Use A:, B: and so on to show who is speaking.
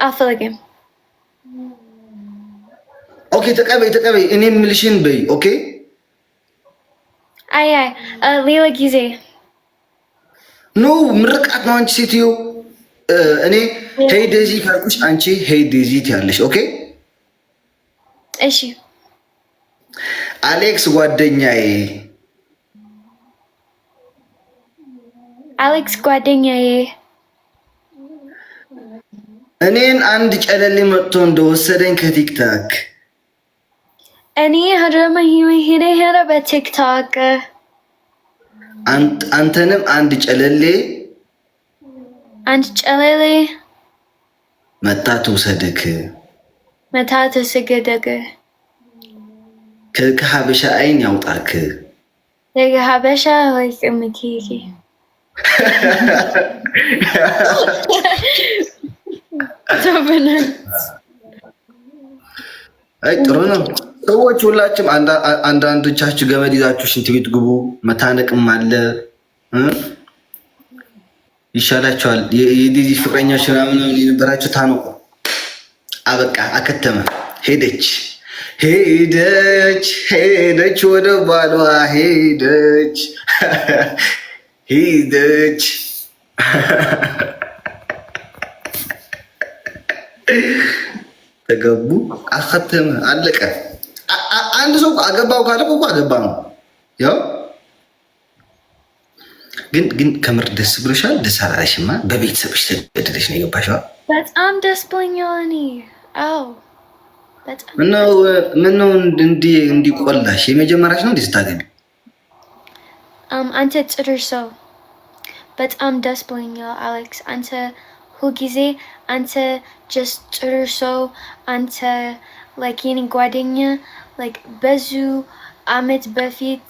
A: አልፈልግም።
B: Okay ተቀበይ ተቀበይ። እኔ የምልሽን በይ። Okay።
A: አይ አይ፣ ሌላ ጊዜ።
B: No፣ ምርቃት ነው። አንቺ ሴትዮ፣ እኔ "Hey ዴዚ" ካልኩሽ አንቺ "Hey ዴዚ" ትያለሽ። Okay?
A: እሺ።
B: አሌክስ ጓደኛዬ።
A: አሌክስ ጓደኛዬ።
B: እኔን አንድ ጨለሌ መጥቶ እንደወሰደኝ ከ TikTok።
A: እኔ ሄደ በ TikTok።
B: አንተንም አንድ ጨለሌ
A: አንድ ጨለሌ
B: መጣ ትውሰድክ።
A: መታ ትስገደግ።
B: ከሀበሻ አይን ያውጣክ።
A: ሀበሻ like ምኪ
B: አይ ጥሩ ነው። ሰዎች ሁላችሁም አንዳንዶቻችሁ ገመድ ይዛችሁ ሽንት ቤት ግቡ። መታነቅም አለ፣ ይሻላችኋል። የዴዚ ፍቅረኛዎች ምናምን የነበራችሁ ታነቁ። አበቃ፣ አከተመ። ሄደች ሄደች ሄደች ወደ ባሏ ሄደች ሄደች። ተገቡ፣ አከተመ፣ አለቀ። አንድ ሰው አገባው ካለ እኮ አገባ ነው። ያው ግን ከምር ደስ ብሎሻል? ደስ አላለሽማ? በቤተሰብሽ ተገድደሽ ነው የገባሽው?
A: በጣም ደስ ብሎኛል። እኔ አዎ በጣም።
B: ምነው እንዲህ እንዲቆላሽ? የመጀመሪያሽ ነው እንዲህ ስታገቢ?
A: አንተ ጥሩ ሰው፣ በጣም ደስ ብሎኛል አሌክስ። አንተ ሁልጊዜ አንተ just ጥሩ ሰው። አንተ like የኔ ጓደኛ like ብዙ አመት በፊት።